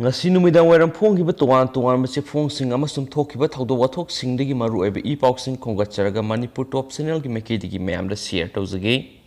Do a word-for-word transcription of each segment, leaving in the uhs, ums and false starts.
ꯉꯁꯤ ꯅꯨꯃꯤꯗꯥꯡ ꯋꯥꯏꯔꯝ ꯐꯣꯡꯈꯤꯕ ꯇꯣꯉꯥꯟ ꯇꯣꯉꯥꯟꯕ ꯆꯦꯐꯣꯡꯁꯤꯡ ꯑꯃꯁꯨꯡ ꯊꯣꯛꯈꯤꯕ ꯊꯧꯗꯣꯛ ꯋꯥꯊꯣꯛꯁꯤꯡꯗꯒꯤ ꯃꯔꯨꯑꯣꯏꯕ ꯏ ꯄꯥꯎꯁꯤꯡ ꯈꯣꯝꯒꯠꯆꯔꯒ ꯃꯅꯤꯄꯨꯔ ꯇꯣꯞ ꯆꯦꯅꯦꯜꯒꯤ ꯃꯥꯏꯀꯩꯗꯒꯤ ꯃꯌꯥꯝꯗ ꯁꯤꯌꯔ ꯇꯧꯖꯒꯦ꯫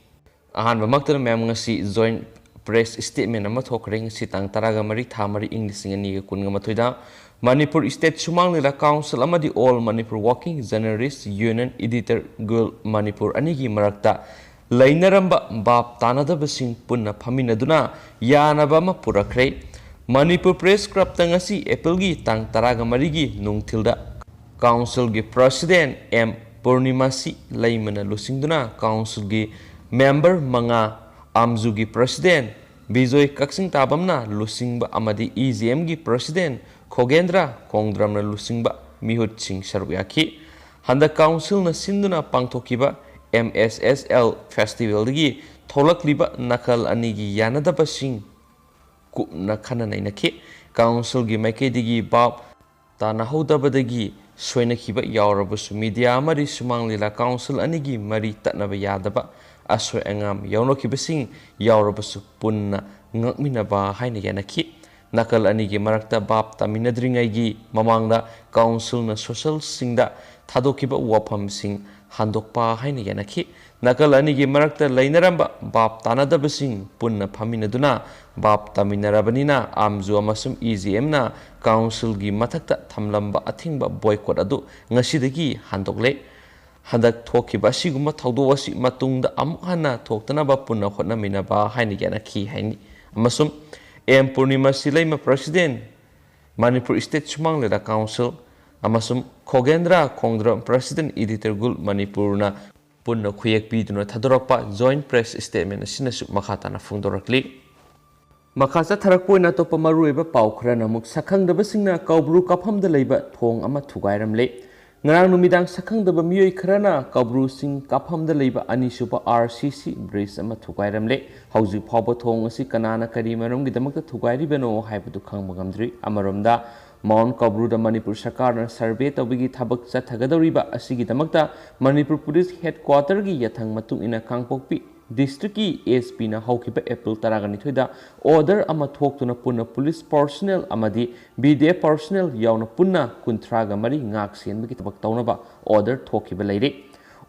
ꯑꯍꯥꯟꯕꯃꯛꯇꯗ ꯃꯌꯥꯝ, ꯉꯁꯤ ꯖꯣꯏꯟ ꯄ꯭ꯔꯦꯁ ꯁ꯭ꯇꯦꯠꯃꯦꯟ ꯑꯃ ꯊꯣꯛꯈ꯭ꯔꯦ꯫ ꯉꯁꯤ ꯇꯥꯡ ꯇꯔꯥꯒ ꯃꯔꯤ, ꯊꯥ ꯃꯔꯤ, ꯏꯪ ꯂꯤꯁꯤꯡ ꯑꯅꯤꯒ ꯀꯨꯟꯒ ꯃꯥꯊꯣꯏꯗ ꯃꯅꯤꯄꯨꯔ ꯁ꯭ꯇꯦꯠ ꯁꯨꯃꯥꯡ ꯂꯤꯂꯥ ꯀꯥꯎꯟꯁꯤꯜ ꯑꯃꯗꯤ all Manipur working journalists union editor guild Manipur ꯑꯅꯤꯒꯤ ꯃꯔꯛꯇ ꯂꯩꯅꯔꯝꯕ ꯚꯥꯞ ꯇꯥꯅꯗꯕꯁꯤꯡ ꯄꯨꯟꯅ ꯐꯝꯃꯤꯟꯅꯗꯨꯅ ꯌꯥꯅꯕ ꯑꯃ ꯄꯨꯔꯛꯈ꯭ꯔꯦ꯫ ꯃꯅꯤꯄꯨꯔ ꯄ꯭ꯔꯦꯁ ꯀ꯭ꯂꯕꯇ ꯉꯁꯤ ꯑꯦꯄ꯭ꯔꯤꯜꯒꯤ ꯇꯥꯡ ꯇꯔꯥꯒ ꯃꯔꯤꯒꯤ ꯅꯨꯡꯊꯤꯜꯗ ꯀꯥꯎꯟꯁꯤꯜꯒꯤ ꯄ꯭ꯔꯁꯤꯗꯦꯟ ꯑꯦꯝ ꯄꯨꯔꯅꯤꯃꯥꯁꯤ ꯂꯩꯃꯅ ꯂꯨꯆꯤꯡꯗꯨꯅ ꯀꯥꯎꯟꯁꯤꯜꯒꯤ ꯃꯦꯝꯕꯔ ꯃꯉꯥ, ꯑꯥꯝꯖꯨꯒꯤ ꯄ꯭ꯔꯁꯤꯗꯦꯟ ꯕꯤꯖꯣꯏ ꯀꯛꯆꯤꯡ ꯇꯥꯕꯝꯅ ꯂꯨꯆꯤꯡꯕ ꯑꯃꯗꯤ ꯏ ꯖꯤ ꯑꯦꯝꯒꯤ ꯄ꯭ꯔꯁꯤꯗꯦꯟ ꯈꯣꯒꯦꯟꯗ꯭ꯔ ꯀꯣꯡꯗ꯭ꯔꯝꯅ ꯂꯨꯆꯤꯡꯕ ꯃꯤꯍꯨꯠꯁꯤꯡ ꯁꯔꯨꯛ ꯌꯥꯈꯤ꯫ ꯍꯟꯗꯛ ꯀꯥꯎꯟꯁꯤꯜꯅ ꯁꯤꯟꯗꯨꯅ ꯄꯥꯡꯊꯣꯛꯈꯤꯕ ꯑꯦꯝ ꯑꯦꯁ ꯑꯦꯁ ꯑꯦꯜ ꯐꯦꯁꯇꯤꯚꯦꯜꯗꯒꯤ ꯊꯣꯛꯂꯛꯂꯤꯕ ꯅꯥꯀꯜ ꯑꯅꯤꯒꯤ ꯌꯥꯅꯗꯕꯁꯤꯡ ꯀꯨꯞꯅ ꯈꯟꯅ ꯅꯩꯅꯈꯤ꯫ ꯀꯥꯎꯟꯁꯤꯜꯒꯤ ꯃꯥꯏꯀꯩꯗꯒꯤ ꯚꯥꯞ ꯇꯥꯅꯍꯧꯗꯕꯗꯒꯤ ꯁꯣꯏꯅꯈꯤꯕ ꯌꯥꯎꯔꯕꯁꯨ, ꯃꯤꯗꯤꯌꯥ ꯑꯃꯗꯤ ꯁꯨꯃꯥꯡ ꯂꯤꯂꯥ ꯀꯥꯎꯟꯁꯤꯜ ꯑꯅꯤꯒꯤ ꯃꯔꯤ ꯇꯠꯅꯕ ꯌꯥꯗꯕ ꯑꯁꯣꯏ ꯑꯉꯥꯝ ꯌꯥꯎꯅꯈꯤꯕꯁꯤꯡ ꯌꯥꯎꯔꯕꯁꯨ, ꯄꯨꯟꯅ ꯉꯥꯛꯃꯤꯟꯅꯕ ꯍꯥꯏꯅ ꯌꯥꯅꯈꯤ꯫ ꯅꯥꯀꯜ ꯑꯅꯤꯒꯤ ꯃꯔꯛꯇ ꯚꯥꯞ ꯇꯥꯃꯤꯟꯅꯗ꯭ꯔꯤꯉꯩꯒꯤ ꯃꯃꯥꯡꯗ ꯀꯥꯎꯟꯁꯤꯜꯅ ꯁꯣꯁꯦꯜꯁꯤꯡꯗ ꯊꯥꯗꯣꯛꯈꯤꯕ ꯋꯥꯐꯝꯁꯤꯡ ꯍꯟꯗꯣꯛꯄ ꯍꯥꯏꯅ ꯌꯥꯅꯈꯤ꯫ ꯅꯥꯀꯜ ꯑꯅꯤꯒꯤ ꯃꯔꯛꯇ ꯂꯩꯅꯔꯝꯕ ꯚꯥꯞ ꯇꯥꯅꯗꯕꯁꯤꯡ ꯄꯨꯟꯅ ꯐꯝꯃꯤꯟꯅꯗꯨꯅ ꯚꯥꯞ ꯇꯥꯃꯤꯟꯅꯔꯕꯅꯤꯅ, ꯑꯥꯝꯖꯨ ꯑꯃꯁꯨꯡ ꯏ ꯖꯤ ꯑꯦꯝꯅ ꯀꯥꯎꯟꯁꯤꯜꯒꯤ ꯃꯊꯛꯇ ꯊꯝꯂꯝꯕ ꯑꯊꯤꯡꯕ ꯕꯣꯏꯀꯣꯠ ꯑꯗꯨ ꯉꯁꯤꯗꯒꯤ ꯍꯟꯗꯣꯛꯂꯦ꯫ ꯍꯟꯗꯛ ꯊꯣꯛꯈꯤꯕ ꯑꯁꯤꯒꯨꯝꯕ ꯊꯧꯗꯣꯛ ꯑꯁꯤ ꯃꯇꯨꯡꯗ ꯑꯃꯨꯛ ꯍꯟꯅ ꯊꯣꯛꯇꯅꯕ ꯄꯨꯟꯅ ꯍꯣꯠꯅꯃꯤꯟꯅꯕ ꯍꯥꯏꯅ ꯌꯥꯅꯈꯤ ꯍꯥꯏꯅꯤ꯫ ꯑꯃꯁꯨꯡ ꯑꯦꯝ ꯄꯨꯔꯅꯤꯃꯥ ꯁꯤꯂꯩꯃ, ꯄ꯭ꯔꯁꯤꯗꯦꯟ, ꯃꯅꯤꯄꯨꯔ ꯁ꯭ꯇꯦꯠ ꯁꯨꯃꯥꯡ ꯂꯤꯂꯥ ꯀꯥꯎꯟꯁꯤꯜ, ꯑꯃꯁꯨꯡ ꯈꯣꯒꯦꯟꯗ꯭ꯔ ꯈꯣꯡꯗ꯭ꯔꯝ, ꯄ꯭ꯔꯁꯤꯗꯦꯟ ꯏꯗꯤꯇꯔ ꯒꯨꯜ ꯃꯅꯤꯄꯨꯔꯅ ꯄꯨꯟꯅ ꯈꯨꯌꯦꯛ ꯄꯤꯗꯨꯅ ꯊꯥꯗꯣꯔꯛꯄ ꯖꯣꯏꯟ ꯄ꯭ꯔꯦꯁ ꯁ꯭ꯇꯦꯠꯃꯦꯟ ꯑꯁꯤꯅꯁꯨ ꯃꯈꯥ ꯇꯥꯅ ꯐꯣꯡꯗꯣꯔꯛꯂꯤ꯫ ꯃꯈꯥ ꯆꯠꯊꯔꯛꯄ ꯑꯣꯏꯅ ꯑꯇꯣꯞꯄ ꯃꯔꯨꯑꯣꯏꯕ ꯄꯥꯎ ꯈꯔꯅ ꯑꯃꯨꯛ, ꯁꯛꯈꯪꯗꯕꯁꯤꯡꯅ ꯀꯧꯕ꯭ꯔꯨ ꯀꯥꯐꯝꯗ ꯂꯩꯕ ꯊꯣꯡ ꯑꯃ ꯊꯨꯒꯥꯏꯔꯝꯂꯦ꯫ ꯉꯔꯥꯡ ꯅꯨꯃꯤꯗꯥꯡ ꯁꯛꯈꯪꯗꯕ ꯃꯤꯑꯣꯏ ꯈꯔꯅ ꯀꯧꯕ꯭ꯔꯨ ꯆꯤꯡ ꯀꯥꯐꯝꯗ ꯂꯩꯕ ꯑꯅꯤꯁꯨꯕ ꯑꯥꯔ ꯁꯤ ꯁꯤ ꯕ꯭ꯔꯤꯖ ꯑꯃ ꯊꯨꯒꯥꯏꯔꯝꯂꯦ꯫ ꯍꯧꯖꯤꯛ ꯐꯥꯎꯕ ꯊꯣꯡ ꯑꯁꯤ ꯀꯅꯥꯅ ꯀꯔꯤ ꯃꯔꯝꯒꯤꯗꯃꯛꯇ ꯊꯨꯒꯥꯏꯔꯤꯕꯅꯣ ꯍꯥꯏꯕꯗꯨ ꯈꯪꯕ ꯉꯝꯗ꯭ꯔꯤ꯫ ꯑꯃꯔꯣꯝꯗ, ꯃꯥꯎꯟ ꯀꯧꯕ꯭ꯔꯨꯗ ꯃꯅꯤꯄꯨꯔ ꯁꯔꯀꯥꯔꯅ ꯁꯔꯚꯦ ꯇꯧꯕꯒꯤ ꯊꯕꯛ ꯆꯠꯊꯒꯗꯧꯔꯤꯕ ꯑꯁꯤꯒꯤꯗꯃꯛꯇ ꯃꯅꯤꯄꯨꯔ ꯄꯨꯂꯤꯁ ꯍꯦꯗꯀ꯭ꯋꯥꯇꯔꯒꯤ ꯌꯥꯊꯪ ꯃꯇꯨꯡ ꯏꯟꯅ ꯀꯥꯡꯄꯣꯛꯄꯤ ꯗꯤꯁꯇ꯭ꯔꯤꯛꯀꯤ ꯑꯦꯁ ꯄꯤꯅ ꯍꯧꯈꯤꯕ ꯑꯦꯄ꯭ꯔꯤꯜ ꯇꯔꯥꯒ ꯅꯤꯊꯣꯏꯗ ꯑꯣꯔꯗꯔ ꯑꯃ ꯊꯣꯛꯇꯨꯅ ꯄꯨꯟꯅ ꯄꯨꯂꯤꯁ ꯄꯔꯁꯣꯅꯦꯜ ꯑꯃꯗꯤ ꯕꯤ ꯗꯤ ꯑꯦꯐ ꯄꯔꯁꯣꯅꯦꯜ ꯌꯥꯎꯅ ꯄꯨꯟꯅ ꯀꯨꯟꯊ꯭ꯔꯥꯒ ꯃꯔꯤ ꯉꯥꯛ ꯁꯦꯟꯕꯒꯤ ꯊꯕꯛ ꯇꯧꯅꯕ ꯑꯣꯔꯗꯔ ꯊꯣꯛꯈꯤꯕ ꯂꯩꯔꯤ꯫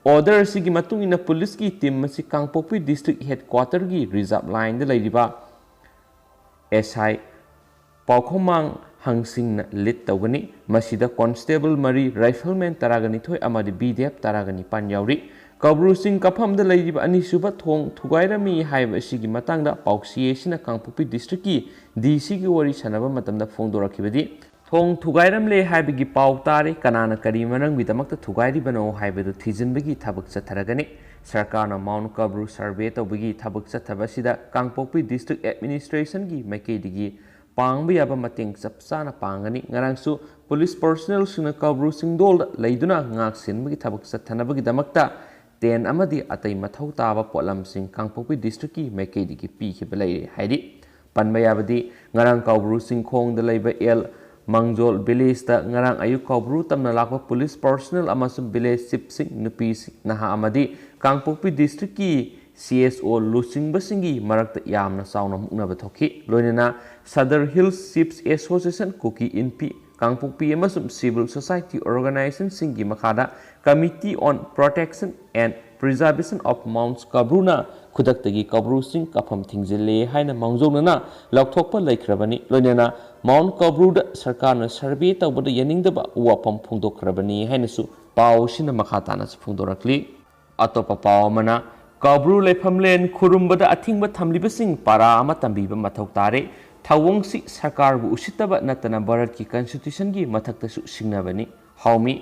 ꯑꯣꯔꯗꯔ ꯑꯁꯤꯒꯤ ꯃꯇꯨꯡ ꯏꯟꯅ ꯄꯨꯂꯤꯁꯀꯤ ꯇꯤꯝ ꯑꯁꯤ ꯀꯥꯡꯄꯣꯛꯄꯤ ꯗꯤꯁꯇ꯭ꯔꯤꯛ ꯍꯦꯗꯀ꯭ꯋꯥꯇꯔꯒꯤ ꯔꯤꯖꯥꯔꯚ ꯂꯥꯏꯟꯗ ꯂꯩꯔꯤꯕ ꯑꯦꯁ ꯑꯥꯏ ꯄꯥꯎꯈꯣꯡꯃꯥꯡ ꯍꯪꯁꯤꯡꯅ ꯂꯤꯗ ꯇꯧꯒꯅꯤ꯫ ꯃꯁꯤꯗ ꯀꯣꯟꯁꯇꯦꯕꯜ ꯃꯔꯤ, ꯔꯥꯏꯐꯜꯃꯦꯟ ꯇꯔꯥꯒ ꯅꯤꯊꯣꯏ ꯑꯃꯗꯤ ꯕꯤ ꯗꯤ ꯑꯦꯐ ꯇꯔꯥꯒ ꯅꯤꯄꯥꯟ ꯌꯥꯎꯔꯤ꯫ ꯀꯧꯕ꯭ꯔꯨ ꯆꯤꯡ ꯀꯥꯐꯝꯗ ꯂꯩꯔꯤꯕ ꯑꯅꯤꯁꯨꯕ ꯊꯣꯡ ꯊꯨꯒꯥꯏꯔꯝꯃꯤ ꯍꯥꯏꯕ ꯑꯁꯤꯒꯤ ꯃꯇꯥꯡꯗ ꯄꯥꯎꯆꯦ ꯑꯁꯤꯅ ꯀꯥꯡꯄꯣꯛꯄꯤ ꯗꯤꯁꯇ꯭ꯔꯤꯛꯀꯤ ꯗꯤ ꯁꯤꯒꯤ ꯋꯥꯔꯤ ꯁꯥꯟꯅꯕ ꯃꯇꯝꯗ ꯐꯣꯡꯗꯣꯔꯛꯈꯤꯕꯗꯤ, "ꯊꯣꯡ ꯊꯨꯒꯥꯏꯔꯝꯂꯦ ꯍꯥꯏꯕꯒꯤ ꯄꯥꯎ ꯇꯥꯔꯦ, ꯀꯅꯥꯅ ꯀꯔꯤ ꯃꯔꯝꯒꯤꯗꯃꯛꯇ ꯊꯨꯒꯥꯏꯔꯤꯕꯅꯣ ꯍꯥꯏꯕꯗꯨ ꯊꯤꯖꯤꯟꯕꯒꯤ ꯊꯕꯛ ꯆꯠꯊꯔꯒꯅꯤ꯫ ꯁꯔꯀꯥꯔꯅ ꯃꯥꯎꯟ ꯀꯧꯕ꯭ꯔꯨ ꯁꯔꯚꯦ ꯇꯧꯕꯒꯤ ꯊꯕꯛ ꯆꯠꯊꯕ ꯑꯁꯤꯗ ꯀꯥꯡꯄꯣꯛꯄꯤ ꯗꯤꯁꯇ꯭ꯔꯤꯛ ꯑꯦꯗꯃꯤꯅꯤꯁꯇ꯭ꯔꯦꯁꯟꯒꯤ ꯃꯥꯏꯀꯩꯗꯒꯤ ꯄꯥꯡꯕ ꯌꯥꯕ ꯃꯇꯦꯡ ꯆꯞ ꯆꯥꯅ ꯄꯥꯡꯒꯅꯤ꯫ ꯉꯔꯥꯡꯁꯨ ꯄꯨꯂꯤꯁ ꯄꯔꯁꯣꯅꯦꯜꯁꯤꯡꯅ ꯀꯧꯕ꯭ꯔꯨ ꯆꯤꯡꯗꯣꯜꯗ ꯂꯩꯗꯨꯅ ꯉꯥꯛ ꯁꯦꯟꯕꯒꯤ ꯊꯕꯛ ꯆꯠꯊꯅꯕꯒꯤꯗꯃꯛꯇ ꯇꯦꯟ ꯑꯃꯗꯤ ꯑꯇꯩ ꯃꯊꯧ ꯇꯥꯕ ꯄꯣꯠꯂꯝꯁꯤꯡ ꯀꯥꯡꯄꯣꯛꯄꯤ ꯗꯤꯁꯇ꯭ꯔꯤꯛꯀꯤ ꯃꯥꯏꯀꯩꯗꯒꯤ ꯄꯤꯈꯤꯕ ꯂꯩꯔꯦ" ꯍꯥꯏꯔꯤ꯫ ꯄꯟꯕ ꯌꯥꯕꯗꯤ, ꯉꯔꯥꯡ ꯀꯧꯕ꯭ꯔꯨ ꯆꯤꯡꯈꯣꯡꯗ ꯂꯩꯕ ꯑꯦꯜ ꯃꯥꯡꯖꯣꯜ ꯚꯤꯂꯦꯖꯇ ꯉꯔꯥꯡ ꯑꯌꯨꯛ ꯀꯧꯕ꯭ꯔꯨ ꯇꯝꯅ ꯂꯥꯛꯄ ꯄꯨꯂꯤꯁ ꯄꯔꯁꯣꯅꯦꯜ ꯑꯃꯁꯨꯡ ꯚꯤꯂꯦꯖ ꯆꯤꯞꯁꯤꯡ, ꯅꯨꯄꯤ, ꯅꯍꯥ ꯑꯃꯗꯤ ꯀꯥꯡꯄꯣꯛꯄꯤ ꯗꯤꯁꯇ꯭ꯔꯤꯛꯀꯤ ꯁꯤ ꯑꯦꯁ ꯑꯣ ꯂꯨꯆꯤꯡꯕꯁꯤꯡꯒꯤ ꯃꯔꯛꯇ ꯌꯥꯝꯅ ꯆꯥꯎꯅ ꯃꯨꯛꯅꯕ ꯊꯣꯛꯈꯤ꯫ ꯂꯣꯏꯅꯅ ꯁꯗꯔ ꯍꯤꯜꯁ ꯆꯤꯞꯁ ꯑꯦꯁꯣꯁꯤꯌꯦꯁꯟ, ꯀꯨꯀꯤ ꯏꯟꯐꯤ, ꯀꯥꯡꯄꯣꯛꯄꯤ ꯑꯃꯁꯨꯡ ꯁꯤꯚꯤꯜ ꯁꯣꯁꯥꯏꯇꯤ ꯑꯣꯔꯒꯅꯥꯏꯖꯦꯁꯟꯁꯤꯡꯒꯤ ꯃꯈꯥꯗ Committee on Protection and Preservation of Mounts ꯀꯧꯕ꯭ꯔꯨꯅ ꯈꯨꯗꯛꯇꯒꯤ ꯀꯧꯕ꯭ꯔꯨꯁꯤꯡ ꯀꯥꯐꯝ ꯊꯤꯡꯖꯤꯜꯂꯦ ꯍꯥꯏꯅ ꯃꯥꯡꯖꯧꯅꯅ ꯂꯥꯎꯊꯣꯛꯄ ꯂꯩꯈ꯭ꯔꯕꯅꯤ꯫ ꯂꯣꯏꯅꯅ ꯃꯥꯎꯟ ꯀꯧꯕ꯭ꯔꯨꯗ ꯁꯔꯀꯥꯔꯅ ꯁꯔꯚꯦ ꯇꯧꯕꯗ ꯌꯥꯅꯤꯡꯗꯕ ꯋꯥꯐꯝ ꯐꯣꯡꯗꯣꯛꯈ꯭ꯔꯕꯅꯤ ꯍꯥꯏꯅꯁꯨ ꯄꯥꯎ ꯑꯁꯤꯅ ꯃꯈꯥ ꯇꯥꯅꯁꯨ ꯐꯣꯡꯗꯣꯔꯛꯂꯤ꯫ ꯑꯇꯣꯞꯄ ꯄꯥꯎ ꯑꯃꯅ, ꯀꯧꯕ꯭ꯔꯨ ꯂꯩꯐꯝꯂꯦꯟ ꯈꯨꯔꯨꯝꯕꯗ ꯑꯊꯤꯡꯕ ꯊꯝꯂꯤꯕꯁꯤꯡ ꯄꯥꯔꯥ ꯑꯃ ꯇꯝꯕꯤꯕ ꯃꯊꯧ ꯇꯥꯔꯦ꯫ ꯊꯧꯑꯣꯡꯁꯤ ꯁꯔꯀꯥꯔꯕꯨ ꯎꯁꯤꯠꯇꯕ ꯅꯠꯇꯅ ꯚꯥꯔꯠꯀꯤ ꯀꯟꯁꯇꯤꯇ꯭ꯌꯨꯁꯟꯒꯤ ꯃꯊꯛꯇꯁꯨ ꯁꯤꯡꯅꯕꯅꯤ꯫ ꯍꯥꯎꯃꯤ,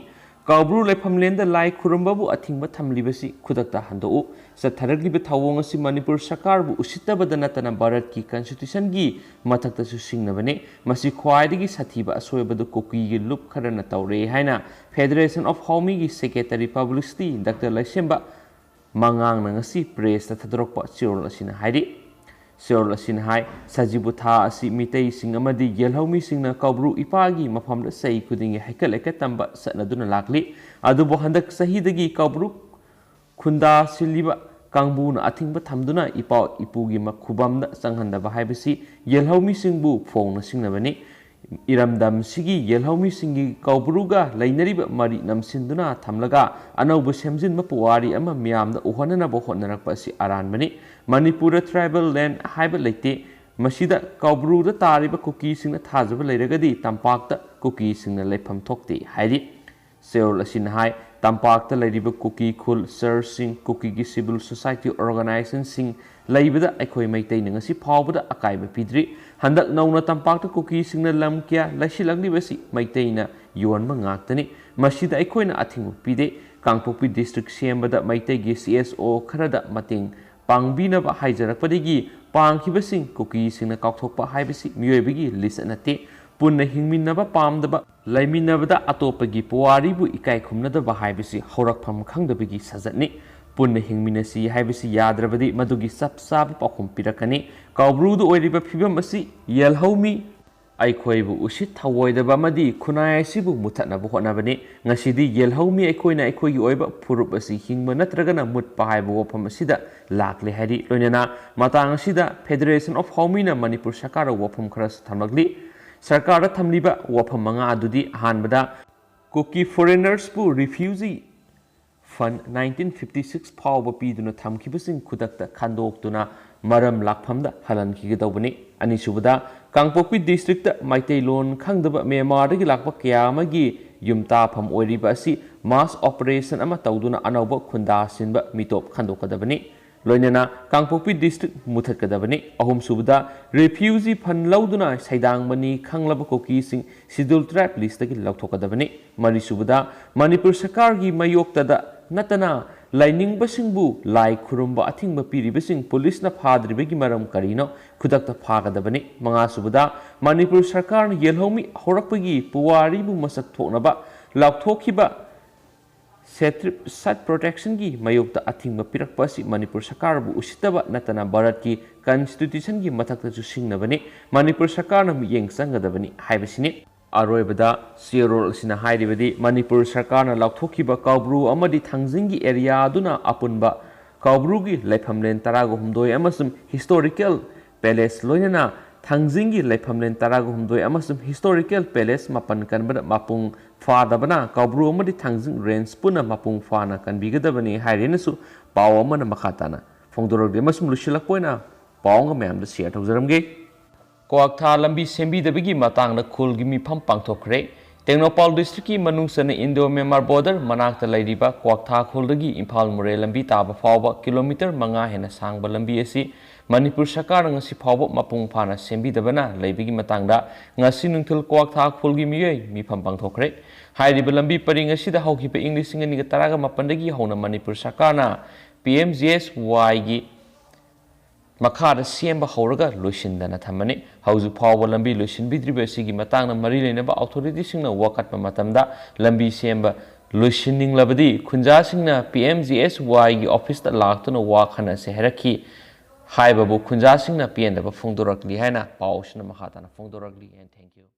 ꯀꯧꯕ꯭ꯔꯨ ꯂꯩꯐꯝꯂꯦꯟꯗ ꯂꯥꯏ ꯈꯨꯔꯨꯝꯕꯕꯨ ꯑꯊꯤꯡꯕ ꯊꯝꯂꯤꯕꯁꯤ ꯈꯨꯗꯛꯇ ꯍꯟꯗꯣꯛꯎ꯫ ꯆꯠꯊꯔꯛꯂꯤꯕ ꯊꯧꯑꯣꯡ ꯑꯁꯤ ꯃꯅꯤꯄꯨꯔ ꯁꯔꯀꯥꯔꯕꯨ ꯎꯁꯤꯠꯇꯕꯗ ꯅꯠꯇꯅ ꯚꯥꯔꯠꯀꯤ ꯀꯟꯁꯇꯤꯇ꯭ꯌꯨꯁꯟꯒꯤ ꯃꯊꯛꯇꯁꯨ ꯁꯤꯡꯅꯕꯅꯤ꯫ ꯃꯁꯤ ꯈ꯭ꯋꯥꯏꯗꯒꯤ ꯁꯥꯊꯤꯕ ꯑꯁꯣꯏꯕꯗꯨ ꯀꯨꯀꯤꯒꯤ ꯂꯨꯞ ꯈꯔꯅ ꯇꯧꯔꯦ ꯍꯥꯏꯅ Federation of Haomi ꯒꯤ ꯁꯦꯀ꯭ꯔꯦꯇꯔꯤ ꯄꯕ꯭ꯂꯤꯁꯤꯇꯤ ꯗꯥꯛꯇꯔ ꯂꯩꯁꯦꯝꯕ ꯃꯉꯥꯡꯅ ꯉꯁꯤ ꯄ꯭ꯔꯦꯁꯇ ꯊꯥꯗꯣꯔꯛꯄ ꯆꯦꯔꯣꯜ ꯑꯁꯤꯅ ꯍꯥꯏꯔꯤ꯫ ꯆꯦꯔꯣꯜ ꯑꯁꯤꯅ ꯍꯥꯏ, ꯁꯖꯤꯕꯨ ꯊꯥ ꯑꯁꯤ ꯃꯤꯇꯩꯁꯤꯡ ꯑꯃꯗꯤ ꯌꯦꯜꯍꯧꯃꯤꯁꯤꯡꯅ ꯀꯧꯕ꯭ꯔꯨ ꯏꯄꯥꯒꯤ ꯃꯐꯝꯗ ꯆꯍꯤ ꯈꯨꯗꯤꯡꯒꯤ ꯍꯩꯀꯠ ꯂꯩꯀꯠ ꯇꯝꯕ ꯆꯠꯅꯗꯨꯅ ꯂꯥꯛꯂꯤ꯫ ꯑꯗꯨꯕꯨ ꯍꯟꯗꯛ ꯆꯍꯤꯗꯒꯤ ꯀꯧꯕ꯭ꯔꯨ ꯈꯨꯟꯗꯥ ꯁꯤꯜꯂꯤꯕ ꯀꯥꯡꯕꯨꯅ ꯑꯊꯤꯡꯕ ꯊꯝꯗꯨꯅ ꯏꯄꯥ ꯏꯄꯨꯒꯤ ꯃ-, ꯈꯨꯕꯝꯗ ꯆꯪꯍꯟꯗꯕ ꯍꯥꯏꯕꯁꯤ ꯌꯦꯜꯍꯧꯃꯤꯁꯤꯡꯕꯨ ꯐꯣꯡꯅ ꯁꯤꯡꯅꯕꯅꯤ꯫ ꯏꯔꯝꯗꯝꯁꯤꯒꯤ ꯌꯦꯜꯍꯧꯃꯤꯁꯤꯡꯒꯤ ꯀꯧꯕ꯭ꯔꯨꯒ ꯂꯩꯅꯔꯤꯕ ꯃꯔꯤ ꯅꯝꯁꯤꯟꯗꯨꯅ ꯊꯝꯂꯒ ꯑꯅꯧꯕ ꯁꯦꯝꯖꯤꯟꯕ ꯄꯨꯋꯥꯔꯤ ꯑꯃ ꯃꯤꯌꯥꯝꯗ ꯎꯍꯟꯅꯅꯕ ꯍꯣꯠꯅꯔꯛꯄ ꯑꯁꯤ ꯑꯔꯥꯟꯕꯅꯤ꯫ ꯃꯅꯤꯄꯨꯔꯗ tribal land ꯍꯥꯏꯕ ꯂꯩꯇꯦ꯫ ꯃꯁꯤꯗ ꯀꯧꯕ꯭ꯔꯨꯗ ꯇꯥꯔꯤꯕ ꯀꯨꯀꯤꯁꯤꯡꯅ ꯊꯥꯖꯕ ꯂꯩꯔꯒꯗꯤ ꯇꯝꯄꯥꯛꯇ ꯀꯨꯀꯤꯁꯤꯡꯅ ꯂꯩꯐꯝ ꯊꯣꯛꯇꯦ ꯍꯥꯏꯔꯤ꯫ ꯆꯦꯔꯣꯜ ꯑꯁꯤꯅ ꯍꯥꯏ, ꯇꯝꯄꯥꯛꯇ ꯂꯩꯔꯤꯕ ꯀꯨꯀꯤ ꯈꯨꯜ, ꯁꯔꯁꯤꯡ, ꯀꯨꯀꯤꯒꯤ civil society organizationꯁꯤꯡ ꯂꯩꯕꯗ ꯑꯩꯈꯣꯏ ꯃꯩꯇꯩꯅ ꯉꯁꯤ ꯐꯥꯎꯕꯗ ꯑꯀꯥꯏꯕ ꯄꯤꯗ꯭ꯔꯤ꯫ ꯍꯟꯗꯛ ꯅꯧꯅ ꯇꯝꯄꯥꯛꯇ ꯀꯨꯀꯤꯁꯤꯡꯅ ꯂꯝ ꯀꯌꯥ ꯂꯩꯁꯤꯜꯂꯛꯂꯤꯕꯁꯤ ꯃꯩꯇꯩꯅ ꯌꯣꯟꯕ ꯉꯥꯛꯇꯅꯤ꯫ ꯃꯁꯤꯗ ꯑꯩꯈꯣꯏꯅ ꯑꯊꯤꯡꯕ ꯄꯤꯗꯦ꯫ ꯀꯥꯡꯄꯣꯛꯄꯤ district ꯁꯦꯝꯕꯗ ꯃꯩꯇꯩꯒꯤ C S O ꯈꯔꯗ ꯃꯇꯦꯡ ꯄꯥꯡꯕꯤꯅꯕ ꯍꯥꯏꯖꯔꯛꯄꯗꯒꯤ ꯄꯥꯡꯈꯤꯕꯁꯤꯡ ꯀꯨꯀꯤꯁꯤꯡꯅ ꯀꯥꯎꯊꯣꯛꯄ ꯍꯥꯏꯕꯁꯤ ꯃꯤꯑꯣꯏꯕꯒꯤ ꯂꯤꯆꯠ ꯅꯠꯇꯦ꯫ ꯄꯨꯟꯅ ꯍꯤꯡꯃꯤꯟꯅꯕ ꯄꯥꯝꯗꯕ, ꯂꯩꯃꯤꯟꯅꯕꯗ ꯑꯇꯣꯞꯄꯒꯤ ꯄꯨꯋꯥꯔꯤꯕꯨ ꯏꯀꯥꯏ ꯈꯨꯝꯅꯗꯕ ꯍꯥꯏꯕꯁꯤ ꯍꯧꯔꯛꯐꯝ ꯈꯪꯗꯕꯒꯤ ꯁꯥꯖꯠꯅꯤ꯫ ꯄꯨꯟꯅ ꯍꯤꯡꯃꯤꯟꯅꯁꯤ ꯍꯥꯏꯕꯁꯤ ꯌꯥꯗ꯭ꯔꯕꯗꯤ ꯃꯗꯨꯒꯤ ꯆꯞ ꯆꯥꯕ ꯄꯥꯎꯈꯨꯝ ꯄꯤꯔꯛꯀꯅꯤ꯫ ꯀꯧꯕ꯭ꯔꯨꯗ ꯑꯣꯏꯔꯤꯕ ꯐꯤꯕꯝ ꯑꯁꯤ ꯌꯦꯜꯍꯧꯃꯤ ꯑꯩꯈꯣꯏꯕꯨ ꯎꯁꯤꯠ ꯊꯑꯣꯏꯗꯕ ꯑꯃꯗꯤ ꯈꯨꯟꯅꯥꯏ ꯑꯁꯤꯕꯨ ꯃꯨꯊꯠꯅꯕ ꯍꯣꯠꯅꯕꯅꯤ꯫ ꯉꯁꯤꯗꯤ ꯌꯦꯜꯍꯧꯃꯤ ꯑꯩꯈꯣꯏꯅ ꯑꯩꯈꯣꯏꯒꯤ ꯑꯣꯏꯕ ꯐꯨꯔꯨꯞ ꯑꯁꯤ ꯍꯤꯡꯕ ꯅꯠꯇ꯭ꯔꯒꯅ ꯃꯨꯠꯄ ꯍꯥꯏꯕ ꯋꯥꯐꯝ ꯑꯁꯤꯗ ꯂꯥꯛꯂꯦ ꯍꯥꯏꯔꯤ꯫ ꯂꯣꯏꯅꯅ ꯃꯇꯥꯡ ꯑꯁꯤꯗ Federation of ꯍꯧꯃꯤꯅ ꯃꯅꯤꯄꯨꯔ ꯁꯔꯀꯥꯔꯗ ꯋꯥꯐꯝ ꯈꯔꯁꯨ ꯊꯝꯂꯛꯂꯤ꯫ ꯁꯔꯀꯥꯔꯗ ꯊꯝꯂꯤꯕ ꯋꯥꯐꯝ ꯃꯉꯥ ꯑꯗꯨꯗꯤ, ꯑꯍꯥꯟꯕꯗ, ꯀꯨꯀꯤ foreignersꯄꯨ refugee fund nineteen fifty six ꯐꯥꯎꯕ ꯄꯤꯗꯨꯅ ꯊꯝꯈꯤꯕꯁꯤꯡ ꯈꯨꯗꯛꯇ ꯈꯟꯗꯣꯛꯇꯨꯅ ꯃꯔꯝ ꯂꯥꯛꯐꯝꯗ ꯍꯜꯍꯟꯈꯤꯒꯗꯧꯕꯅꯤ꯫ ꯑꯅꯤꯁꯨꯕꯗ, ꯀꯥꯡꯄꯣꯛꯄꯤ districtꯇ ꯃꯩꯇꯩꯂꯣꯟ ꯈꯪꯗꯕ ꯃ꯭ꯌꯥꯟꯃꯥꯔꯗꯒꯤ ꯂꯥꯛꯄ ꯀꯌꯥ ꯑꯃꯒꯤ ꯌꯨꯝꯇꯥꯐꯝ ꯑꯣꯏꯔꯤꯕ ꯑꯁꯤ mass operation ꯑꯃ ꯇꯧꯗꯨꯅ ꯑꯅꯧꯕ ꯈꯨꯟꯗꯥ ꯁꯤꯟꯕ ꯃꯤꯇꯣꯞ ꯈꯟꯗꯣꯛꯀꯗꯕꯅꯤ꯫ ꯂꯣꯏꯅꯅ ꯀꯥꯡꯄꯣꯛꯄꯤ district ꯃꯨꯊꯠꯀꯗꯕꯅꯤ꯫ ꯑꯍꯨꯝꯁꯨꯕꯗ, refugee fund ꯂꯧꯗꯨꯅ ꯁꯩꯗꯥꯡꯕꯅꯤ ꯈꯪꯂꯕ ꯀꯨꯀꯤꯁꯤꯡ schedule tribe listꯇꯒꯤ ꯂꯧꯊꯣꯛꯀꯗꯕꯅꯤ꯫ ꯃꯔꯤꯁꯨꯕꯗ, ꯃꯅꯤꯄꯨꯔ ꯁꯔꯀꯥꯔꯒꯤ ꯃꯥꯌꯣꯛꯇꯗ ꯅꯠꯇꯅ ꯂꯥꯏꯅꯤꯡꯕꯁꯤꯡꯕꯨ ꯂꯥꯏ ꯈꯨꯔꯨꯝꯕ ꯑꯊꯤꯡꯕ ꯄꯤꯔꯤꯕꯁꯤꯡ ꯄꯨꯂꯤꯁꯅ ꯐꯥꯗ꯭ꯔꯤꯕꯒꯤ ꯃꯔꯝ ꯀꯔꯤꯅꯣ? ꯈꯨꯗꯛꯇ ꯐꯥꯒꯗꯕꯅꯤ꯫ ꯃꯉꯥꯁꯨꯕꯗ, ꯃꯅꯤꯄꯨꯔ ꯁꯔꯀꯥꯔꯅ ꯌꯦꯜꯍꯧꯃꯤ ꯍꯧꯔꯛꯄꯒꯤ ꯄꯨꯋꯥꯔꯤꯕꯨ ꯃꯁꯛ ꯊꯣꯛꯅꯕ ꯂꯥꯎꯊꯣꯛꯈꯤꯕ Site Protectionꯒꯤ ꯃꯥꯌꯣꯛꯇ ꯑꯊꯤꯡꯕ ꯄꯤꯔꯛꯄ ꯑꯁꯤ ꯃꯅꯤꯄꯨꯔ ꯁꯔꯀꯥꯔꯕꯨ ꯎꯁꯤꯠꯇꯕ ꯅꯠꯇꯅ ꯚꯥꯔꯠꯀꯤ Constitutionꯒꯤ ꯃꯊꯛꯇꯁꯨ ꯁꯤꯡꯅꯕꯅꯤ꯫ ꯃꯅꯤꯄꯨꯔ ꯁꯔꯀꯥꯔꯅ ꯃꯤꯠꯌꯦꯡ ꯆꯪꯒꯗꯕꯅꯤ ꯍꯥꯏꯕꯁꯤꯅꯤ꯫ ꯑꯔꯣꯏꯕꯗ ꯆꯦꯔꯣꯜ ꯑꯁꯤꯅ ꯍꯥꯏꯔꯤꯕꯗꯤ ꯃꯅꯤꯄꯨꯔ ꯁꯔꯀꯥꯔꯅ ꯂꯥꯎꯊꯣꯛꯈꯤꯕ ꯀꯧꯕ꯭ꯔꯨ ꯑꯃꯗꯤ ꯊꯥꯡꯖꯤꯡꯒꯤ area ꯑꯗꯨꯅ ꯑꯄꯨꯟꯕ ꯀꯥꯎꯕ꯭ꯔꯨꯒꯤ ꯂꯩꯐꯝꯂꯦꯟ ꯇꯔꯥꯒ ꯍꯨꯝꯗꯣꯏ ꯑꯃꯁꯨꯡ ꯍꯤꯁꯇꯣꯔꯤꯀꯦꯜ ꯄꯦꯂꯦꯁ, ꯂꯣꯏꯅꯅ ꯊꯥꯡꯖꯤꯡꯒꯤ ꯂꯩꯐꯝꯂꯦꯟ ꯇꯔꯥꯒ ꯍꯨꯝꯗꯣꯏ ꯑꯃꯁꯨꯡ ꯍꯤꯁꯇꯣꯔꯤꯀꯦꯜ ꯄꯦꯂꯦꯁ ꯃꯥꯄꯟ ꯀꯟꯕꯗ ꯃꯄꯨꯡ ꯐꯥꯗꯕꯅ ꯀꯥꯎꯕ꯭ꯔꯨ ꯑꯃꯗꯤ ꯊꯥꯡꯖꯤꯡ ꯔꯦꯟꯖ ꯄꯨꯟꯅ ꯃꯄꯨꯡ ꯐꯥꯅ ꯀꯟꯕꯤꯒꯗꯕꯅꯤ ꯍꯥꯏꯔꯦꯅꯁꯨ ꯄꯥꯎ ꯑꯃꯅ ꯃꯈꯥ ꯇꯥꯅ ꯐꯣꯡꯗꯣꯔꯛꯂꯤ꯫ ꯑꯃꯁꯨꯡ ꯂꯣꯏꯁꯤꯜꯂꯛꯄ ꯑꯣꯏꯅ ꯄꯥꯎ ꯑꯃꯒ ꯃꯌꯥꯝꯗ ꯁꯤꯌꯔ ꯇꯧꯖꯔꯝꯒꯦ꯫ ꯀ꯭ꯋꯥꯛꯊꯥ ꯂꯝꯕꯤ ꯁꯦꯝꯕꯤꯗꯕꯒꯤ ꯃꯇꯥꯡꯗ ꯈꯨꯜꯒꯤ ꯃꯤꯐꯝ ꯄꯥꯡꯊꯣꯛꯈ꯭ꯔꯦ꯫ ꯇꯦꯡꯅꯧꯄꯥꯜ ꯗꯤꯁꯇ꯭ꯔꯤꯛꯀꯤ ꯃꯅꯨꯡ ꯆꯟꯅ ꯏꯟꯗꯣ ꯃ꯭ꯌꯥꯟꯃꯥꯔ ꯕꯣꯔꯗꯔ ꯃꯅꯥꯛꯇ ꯂꯩꯔꯤꯕ ꯀ꯭ꯋꯥꯛꯊꯥ ꯈꯨꯜꯗꯒꯤ ꯏꯝꯐꯥꯜ ꯃꯣꯔꯦ ꯂꯝꯕꯤ ꯇꯥꯕ ꯐꯥꯎꯕ ꯀꯤꯂꯣꯃꯤꯇꯔ ꯃꯉꯥ ꯍꯦꯟꯅ ꯁꯥꯡꯕ ꯂꯝꯕꯤ ꯑꯁꯤ ꯃꯅꯤꯄꯨꯔ ꯁꯔꯀꯥꯔꯅ ꯉꯁꯤ ꯐꯥꯎꯕ ꯃꯄꯨꯡ ꯐꯥꯅ ꯁꯦꯝꯕꯤꯗꯕꯅ ꯂꯩꯕꯒꯤ ꯃꯇꯥꯡꯗ ꯉꯁꯤ ꯅꯨꯡꯊꯤꯜ ꯀ꯭ꯋꯥꯛꯊꯥ ꯈꯨꯜꯒꯤ ꯃꯤꯑꯣꯏ ꯃꯤꯐꯝ ꯄꯥꯡꯊꯣꯛꯈ꯭ꯔꯦ꯫ ꯍꯥꯏꯔꯤꯕ ꯂꯝꯕꯤ ꯄꯔꯤꯡ ꯑꯁꯤꯗ ꯍꯧꯈꯤꯕ ꯏꯪ ꯂꯤꯁꯤꯡ ꯑꯅꯤꯒ ꯇꯔꯥꯒ ꯃꯥꯄꯟꯗꯒꯤ ꯍꯧꯅ ꯃꯅꯤꯄꯨꯔ ꯁꯔꯀꯥꯔꯅ ꯄꯤ ꯑꯦꯝ ꯖꯤ ꯑꯦꯁ ꯋꯥꯏꯒꯤ ꯃꯈꯥꯗ ꯁꯦꯝꯕ ꯍꯧꯔꯒ ꯂꯣꯏꯁꯤꯟꯗꯅ ꯊꯝꯕꯅꯤ꯫ ꯍꯧꯖꯤꯛ ꯐꯥꯎꯕ ꯂꯝꯕꯤ ꯂꯣꯏꯁꯤꯟꯕꯤꯗ꯭ꯔꯤꯕ ꯑꯁꯤꯒꯤ ꯃꯇꯥꯡꯗ ꯃꯔꯤ ꯂꯩꯅꯕ ꯑꯣꯊꯣꯔꯤꯇꯤꯁꯤꯡꯅ ꯋꯥꯀꯠꯄ ꯃꯇꯝꯗ ꯂꯝꯕꯤ ꯁꯦꯝꯕ ꯂꯣꯏꯁꯤꯟꯅꯤꯡꯂꯕꯗꯤ ꯈꯨꯟꯖꯥꯁꯤꯡꯅ ꯄꯤ ꯑꯦꯝ ꯖꯤ ꯑꯦꯁ ꯋꯥꯏꯒꯤ ꯑꯣꯐꯤꯁꯇ ꯂꯥꯛꯇꯨꯅ ꯋꯥ ꯈꯟꯅꯁꯦ ꯍꯥꯏꯔꯛꯈꯤ꯫ ꯍꯥꯏꯕꯕꯨ ꯈꯨꯟꯖꯥꯁꯤꯡꯅ ꯄꯦꯟꯗꯕ ꯐꯣꯡꯗꯣꯔꯛꯂꯤ ꯍꯥꯏꯅ ꯄꯥꯎꯁꯤꯅ ꯃꯈꯥ ꯇꯥꯅ ꯐꯣꯡꯗꯣꯔꯛꯂꯤ꯫ And thank you꯫